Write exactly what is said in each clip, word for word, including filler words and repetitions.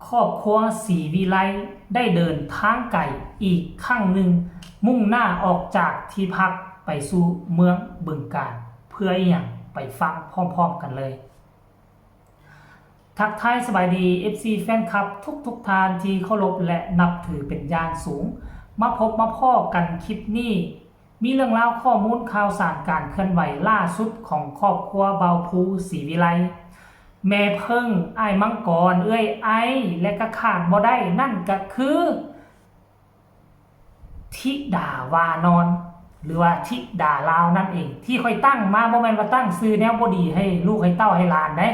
ครอบครัวศรีวิไลได้เดินทางไกลอีกครั้งหนึ่ง มุ่งหน้าออกจากที่พักไปสู่เมืองบึงกาฬ เพื่ออหยัง ไปฟังพร้อมๆกันเลย ทักทายสบายดี เอฟซี แฟนคลับทุกๆท่านที่เคารพและนับถือเป็นอย่างสูง มาพบมาพ้อกันคลิปนี้ มีเรื่องราวข้อมูลข่าวสารการเคลื่อนไหวล่าสุดของครอบครัวบ่าวภูศรีวิไล แม่เพิ่ง อ้ายมังกร เอื้อยไอ และก็ขาดบ่ได้นั่นก็คือ ธิดาวานอน หรือว่าธิดาลาวนั่นเอง ที่ข้อยตั้งมาบ่แม่นว่าตั้งชื่อแนวบ่ดีให้ลูกให้เต้าให้หลานเด้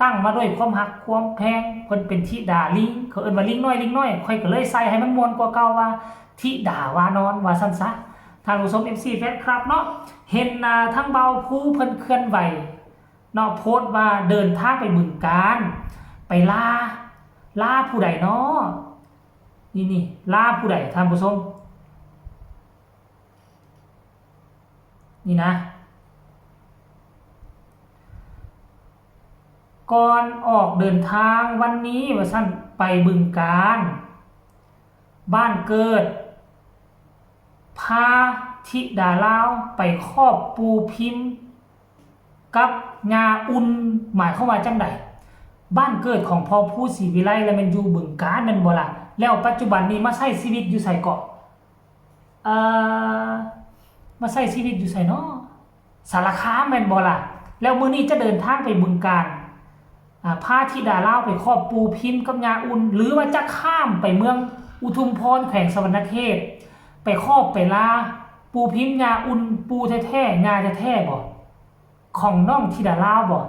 ตั้งมาด้วยความฮักความแพง เพิ่นเป็นธิดาลิง เขาเอิ้นว่าลิงน้อยลิงน้อย ข้อยก็เลยใส่ให้มันม่วนกว่าเก่าว่า ธิดาวานอน ว่าซั่นซะ ท่านผู้ชม เอฟซี แฟนคลับเนาะ เห็น อ่า ทางบ่าวภูเพิ่นเคลื่อนไหวเนาะ โพสต์ว่าเดินทางไปบึงกาฬ ไปลา ลาผู้ใดเนาะ นี่นี่ ลาผู้ใด ท่านผู้ชม นี่นะ ก่อนออกเดินทางวันนี้ว่าซั่น ไปบึงกาฬ บ้านเกิด พาธิดาลาวไปครอบปู่พิมพ์กับย่าอุ่น หมายความว่าจั่งใด บ้านเกิดของพ่อภูศรีวิไลแล้วแม่นอยู่บึงกาฬแม่นบ่ล่ะ แล้วปัจจุบันนี้มาใช้ชีวิตอยู่ไสเกาะ เอ่อ มาใช้ชีวิตอยู่ไสเนาะ สารคามแม่นบ่ล่ะ แล้วมื้อนี้จะเดินทางไปบึงกาฬ อ่า พาธิดาลาวไปครอบปู่พิมพ์กับย่าอุ่น หรือว่าจะข้ามไปเมืองอุทุมพร แขวงสะหวันนะเขต ไปครอบไปลาปู่พิมพ์ย่าอุ่น ปู่แท้ๆ ย่าแท้ๆ บ่ ของน้องธิดาลาวบ่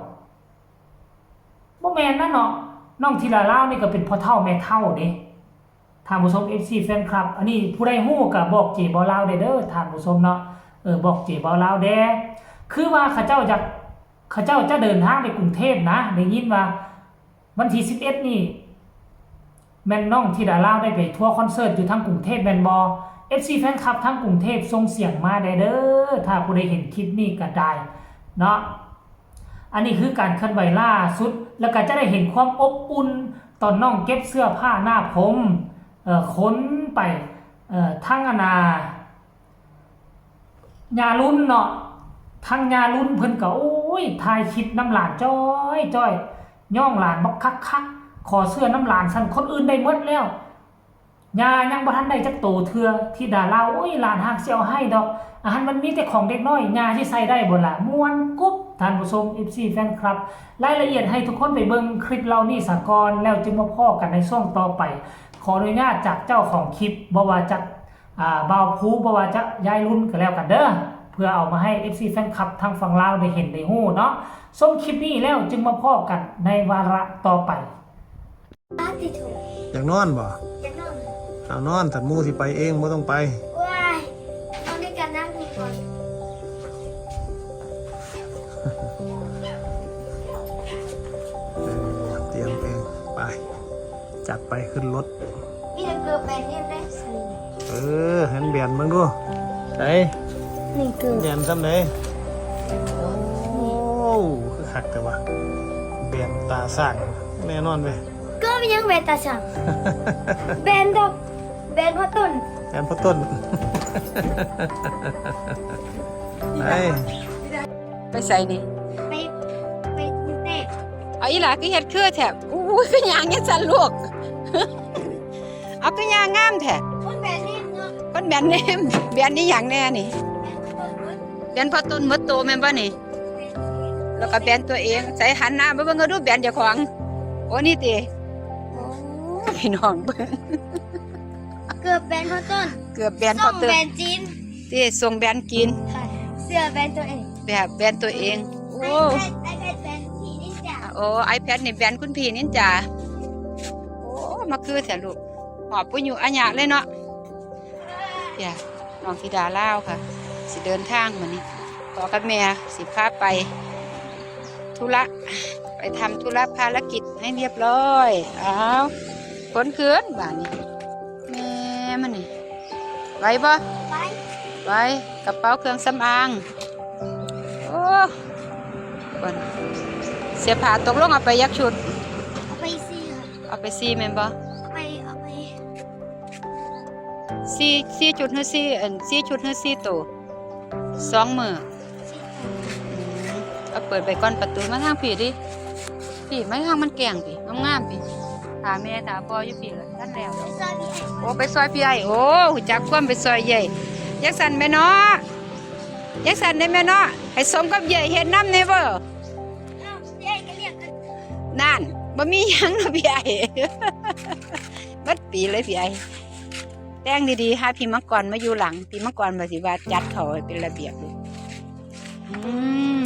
บ่แม่นนะเนาะ น้องธิดาลาวนี่ก็เป็นพ่อเฒ่าแม่เฒ่าเด้ ท่านผู้ชม เอฟซี แฟนคลับ อันนี้ผู้ใดฮู้ก็บอกเจบ่าวลาวได้เด้อ ท่านผู้ชมเนาะ เออ บอกเจบ่าวลาวแด่ คือว่าเขาเจ้าอยาก เขาเจ้าจะเดินทางไปกรุงเทพฯนะ ได้ยินว่าวันที่สิบเอ็ดนี่ แม่นน้องธิดาลาวได้ไปทัวร์คอนเสิร์ตอยู่ทางกรุงเทพฯแม่นบ่ เอฟซี แฟนคลับทางกรุงเทพฯส่งเสียงมาได้เด้อ ถ้าผู้ใดเห็นคลิปนี้ก็ได้เนาะ อันนี้คือการเคลื่อนไหวล่าสุด แล้วก็จะได้เห็นความอบอุ่นตอนน้องเก็บเสื้อผ้าหน้าผม เอ่อ ขนไป เอ่อ ทางอันนา ย่ารุ่นเนาะ ทางย่ารุ่นเพิ่นก็ โอ้ย ถ่ายคลิปนำหลานจ้อยจ้อย ย่องหลานบักคักคัก ขอเสื้อนำหลาน ซั่นคนอื่นได้หมดแล้ว ย่ายังบ่ทันได้จักโตเทื่อ ธิดาลาว โอ้ย หลานฮักสิเอาให้ดอก อันนั้นมันมีแต่ของเด็กน้อย ย่าสิใส่ได้บ่ล่ะ ม่วนกุ๊บ ท่านผู้ชม เอฟซี แฟนคลับ รายละเอียดให้ทุกคนไปเบิ่งคลิปเหล่านี้ซะก่อน แล้วจึงมาพ้อกันในช่วงต่อไป ขออนุญาตจากเจ้าของคลิป บ่ว่าจะ อ่า บ่าวภู บ่ว่าจะยายรุ่นก็แล้วกันเด้อ เพื่อเอามาให้ เอฟซี แฟนคลับทางฝั่งลาวได้เห็นได้ฮู้เนาะ ชมคลิปนี้แล้วจึงมาพ้อกันในวาระต่อไป อยากนอนบ่ จะนอน เอานอน ถ้าหมู่สิไปเองบ่ต้องไป ว้ายนอนด้วยกันนะคุณก่อน เออเตรียมเอง ไป จัดไปขึ้นรถ มีแต่เกิดแบบนี้ได้สิ เออหันแบนเบิ่งดูไส นี่เกิด แบนซ่ำใดโอ้คือคักแต่ว่าแบนตาสร้างแน่นอนเว้ย ก็มันยังแบนตาช่างแบนดอกแบนพ่อต้น แบนพ่อต้นไป ไปใส่นี่ ไปไปกรุงเทพ เอาอีหลาคือเฮ็ดคือแท้อู้ยคือย่างยังสั่นลูก เอาคือย่างงามแท้ คนแบบนี้เนาะ คนแบรนด์เนมแบรนด์นี่อย่างแน่นี่ แบนต้นเบิด แบรนด์พ่อต้นหมดโตแม่นบ่นี่ แล้วก็แบรนด์ตัวเองใส่หันหน้ามาเบิ่งก็ดูแบรนด์เจ้าของ โอ้นี่ติโอ้พี่น้องเบิ่ง เกือบแบนพ่อต้น เกือบแบรนด์ ส่ พ่อง ต้ แบร น นด์จีน ที่ส่งแบรนด์กิน ค่ะเสื้อแบนด์ตัวเอง แบบแบรนด์ตัวเอง โอ้ ไอแพดไอแพดแบนด์พี่นินจา โอ้ ไอแพดนี่แบรนด์คุณพี่นินจา โอ้ มาคือแท้ลูก หอบปุญญุอาญะเลยเนาะเดี๋ยวน้องธิดาลาวค่ะ สิเดินทางมื้อนี้ พ่อกับแม่สิพาไป ธุระ ไปทำธุระภารกิจให้เรียบร้อย อ้าว ขนขึ้นบาดนี้ แม่มันนี่ ไหวบ่ ไป ไหว กระเป๋าเครื่องสำอาง โอ้ เพิ่นเสื้อผ้าตกลงเอาไปยักชุด เอาไปสี่ค่ะ เอาไปสี่แม่นบ่? เอาไป เอาไป สี่ สี่ชุดหรือสี่ อัน สี่ชุดหรือสี่โต? สองมื้อ เอาเปิดไปก่อน ประตูมาทางพี้ดิ พี้มาทางมันแกล้งพี้ งามๆพี้ ถ้าแม่ถ้าพ่ออยู่พี้ละทันแล้ว ไปซอยพี่ไอ้ โอ้ ไปซอยพี้ไอ้ โอ้ ฮู้จักความไปซอยเอื้อย จั่งซั้นแม่เนาะ จั่งซั้นเด้แม่เนาะ ให้สมกับเอื้อยเฮ็ดนำแน่เว้อ เอ้า พี่ไอ้ก็เรียกกัน นั่น บ่มีหยังเนาะพี้ไอ้ เบิดปีเลยพี้ไอ้ แต่งดีๆ หาพี้มังกรมาอยู่หลัง พี้มังกรว่าสิว่าจัดเขาให้เป็นระเบียบลูก อืม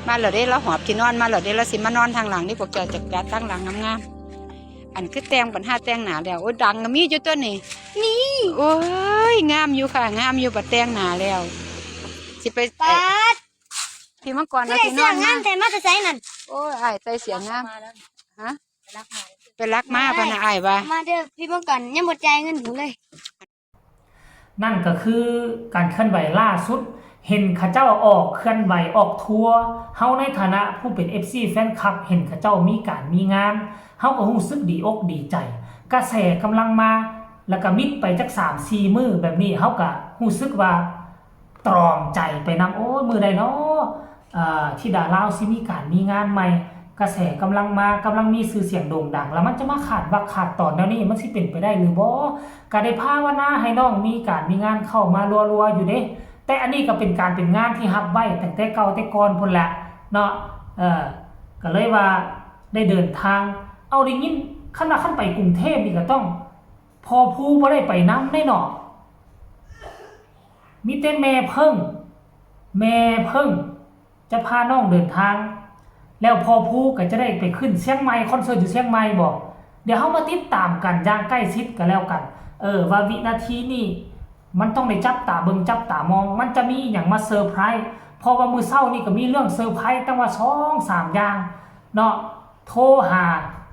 มาแล้วเด้ ลาวหอบที่นอนมาแล้วเด้ ลาวสิมานอนทางหลังนี่ พวกเจ้าจัดจัดทางหลังงามๆ อันคือแต่งปัญหาแต่งหน้าแล้ว โอ้ย ดังก็มีอยู่ตัวนี้ นี่ โอ้ย งามอยู่ค่ะ งามอยู่ บัดแต่งหน้าแล้ว สิไป ป๊าด พี้มังกร คือ ว่า ได้ สิน เสื้ อ อน งาม มา แต่มาแต่ไสนั่น โอ้ย อ้ายใส่เสื้องาม ฮะ ไปลักมา ไปลักมา พะนะอ้ายว่า มาเด้อ พี้มังกรยังบ่จ่ายเงินหนูเลย นั่นก็คือการเคลื่อนไหวล่าสุด เห็นเขาเจ้าออกเคลื่อนไหวออกทัวร์ เฮาในฐานะผู้เป็น เอฟซี แฟนคลับ เห็นเขาเจ้ามีการมีงาน เฮาก็รู้สึกดีอกดีใจ กระแสกำลังมา แล้วก็มิดไปจักสามสี่มื้อแบบนี้ เฮาก็รู้สึกว่าตรอมใจไปนำ โอ้ย มื้อใดน้อ เอ่อ ธิดาลาวสิมีการมีงานใหม่ กระแสกำลังมา กำลังมีชื่อเสียงโด่งดัง แล้วมันจะมาขาดวรรคขาดตอนแนวนี้ มันสิเป็นไปได้หรือบ่ ก็ได้ภาวนาให้น้องมีการมีงานเข้ามารัวๆอยู่เด้ แต่อันนี้ก็เป็นการเป็นงานที่ฮับไว้ตั้งแต่เก่าแต่ก่อนพู้นแหละเนาะ เออ ก็เลยว่าได้เดินทาง เอา ได้ยิน คันว่าคันไปกรุงเทพฯนี่ก็ต้อง พ่อภูบ่ได้ไปนำเด้เนาะ มีแต่แม่เพิ่ง แม่เพิ่งจะพาน้องเดินทาง แล้วพ่อภูก็จะได้ไปขึ้นเชียงใหม่ คอนเสิร์ตอยู่เชียงใหม่บ่ เดี๋ยวเฮามาติดตามกันอย่างใกล้ชิดกันแล้วกัน เออ ว่าวินาทีนี้มันต้องได้จับตาเบิ่งจับตามอง มันจะมีอิหยังมาเซอร์ไพรส์ เพราะว่ามื้อเช้านี่ก็มีเรื่องเซอร์ไพรส์ตั้งว่าสองสามอย่างเนาะ โทรหา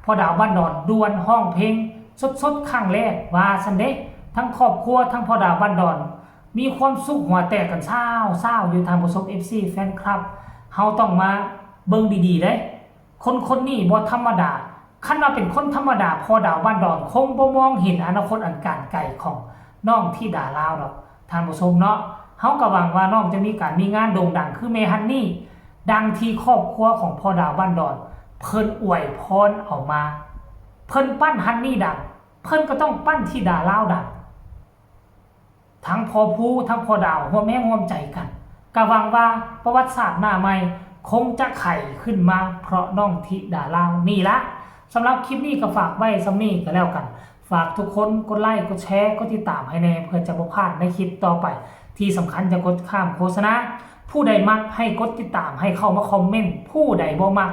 พ่อดาวบ้านดอนด่วน ร้องเพลงสดๆครั้งแรกว่าซั่นเด้ ทั้งครอบครัวทั้งพ่อดาวบ้านดอน มีความสุขหัวแตกกันซาวๆอยู่ ท่านผู้ชม เอฟซี แฟนคลับ เฮาต้องมาเบิ่งดีๆเด้ คนคนนี้บ่ธรรมดา คันว่าเป็นคนธรรมดา พ่อดาวบ้านดอนคงบ่มองเห็นอนาคตอันกานไกลของน้องธิดาลาวดอก ท่านผู้ชมเนาะ เฮาก็หวังว่าน้องจะมีการมีงานโด่งดังคือแม่ฮันนี่ ดังที่ครอบครัวของพ่อดาวบ้านดอน เพิ่นอวยพรเอามา เพิ่นปั้นฮันนี่ดัง เพิ่นก็ต้องปั้นธิดาลาวดัง ทั้งพ่อภูทั้งพ่อดาวร่วมแรงร่วมใจกัน ก็หวังว่าประวัติศาสตร์หน้าใหม่คงจะไขขึ้นมาเพราะน้องธิดาลาวนี่ละ สำหรับคลิปนี้ก็ฝากไว้ส่ำนี้ก็แล้วกัน ฝากทุกคนกดไลค์กดแชร์กดติดตามให้แน่ เพื่อจะบ่พลาดในคลิปต่อไป ที่สำคัญอย่ากดข้ามโฆษณา ผู้ใดมักให้กดติดตาม ให้เข้ามาคอมเมนต์ ผู้ใดบ่มัก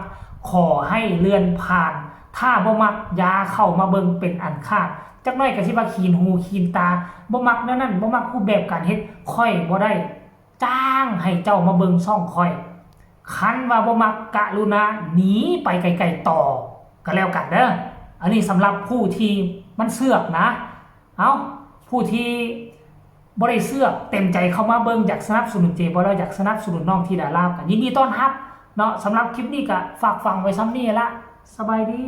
ขอให้เลื่อนผ่าน ถ้าบ่มักอย่าเข้ามาเบิ่งเป็นอันขาด จักหน่อยก็สิว่าขีนหูขีนตา บ่มักแนวนั้น บ่มักรูปแบบการเฮ็ด ข้อยบ่ได้จ้างให้เจ้ามาเบิ่งช่องข้อย คันว่าบ่มักกรุณาหนีไปไกลๆต่อก็แล้วกันเด้อ อันนี้สำหรับผู้ที่มันเสือกนะ เอ้า ผู้ที่บ่ได้เสือก เต็มใจเข้ามาเบิ่ง อยากสนับสนุนเจบ่าว แล้วอยากสนับสนุนน้องธิดาลาว ก็ยินดีต้อนรับเนาะ สำหรับคลิปนี้ก็ฝากฝังไว้ส่ำนี้ละ สบายดี